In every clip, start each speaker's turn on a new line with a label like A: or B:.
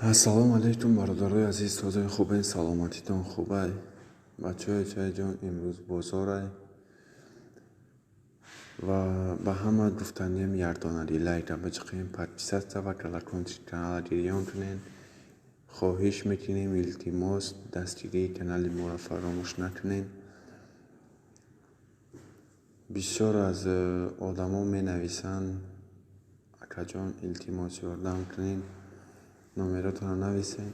A: Ассалому алайкум, бародарои азиз, тозаи хубен, саломатитон хубай? Бачаҳои чайҷон, имрӯз бозорай ва ба ҳама гуфтаниям: ярдонари лайка бичиқем, подписаться ва колокольчик канала гирён кунен. Хоҳиш мекунем, илтимос, дастгирии канали моро фаромӯш накунен. Бисёр аз одамо менависанд: «Акаҷон, илтимос, ёрдам кунед, номеротонро нависед».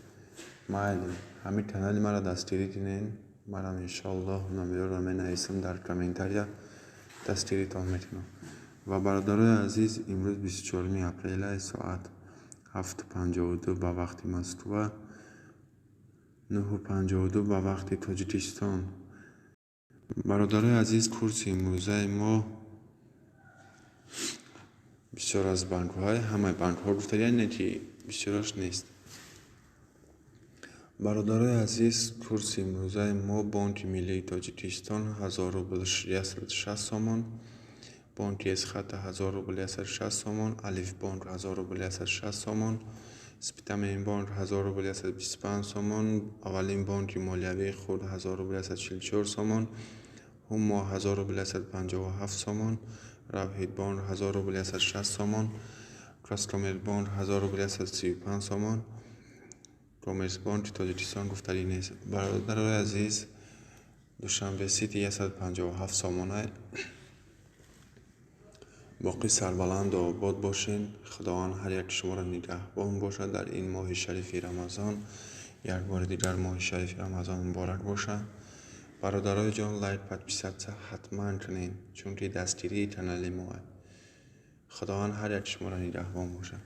A: Майли, ҳамин канали маро дастгирӣ кунед, манам иншоаллоҳ номерро менависам дар комментария, дастгиритон мекунам. Ва бародарои азиз, имрӯз 24-уми апрела, соат 7:52 ба вақти Москва, 9:52 ба вақти Тоҷикистон. Бародарои азиз, курси имрӯзаи мо бисёр аз банкҳои, ҳамаи банкҳо гуфтагиам не, ки бисёраш нест. Бародарои азиз, курси имрӯзаи мо: Бонки Миллии Тоҷикистон 1000 рубл 160 сомон, бонки Эсхата 1000 рубл 160 сомон, Алифбонк 1000 рубл 160 сомон, Спитаменбонк 1000 рубл 125 сомон, аввалин бонки молиявии хурд 1000 рубл 144 сомон, Ҳумо 1000 рубл 157 сомон, Равҳидбонк 1000 рубл 160 сомон, Казкоммерцбонк 1000 рубл 135 сомон, Коммерсбонки Тоҷикистон гуфтагӣ нест. Бародарои азиз, Душанбе Сити 157 сомонай. Боқӣ сарбаланду обод бошед. Худованд ҳар яки шуморо нигаҳбон бошад дар ин моҳи шарифи Рамазон. Як бори дигар моҳи шарифи Рамазон муборак бошад. Бародарои ҷон, лайк, подписаться ҳатман кунед, чунки дастгирии канали моа. Худованд ҳар яки шуморо нигаҳбон бошад.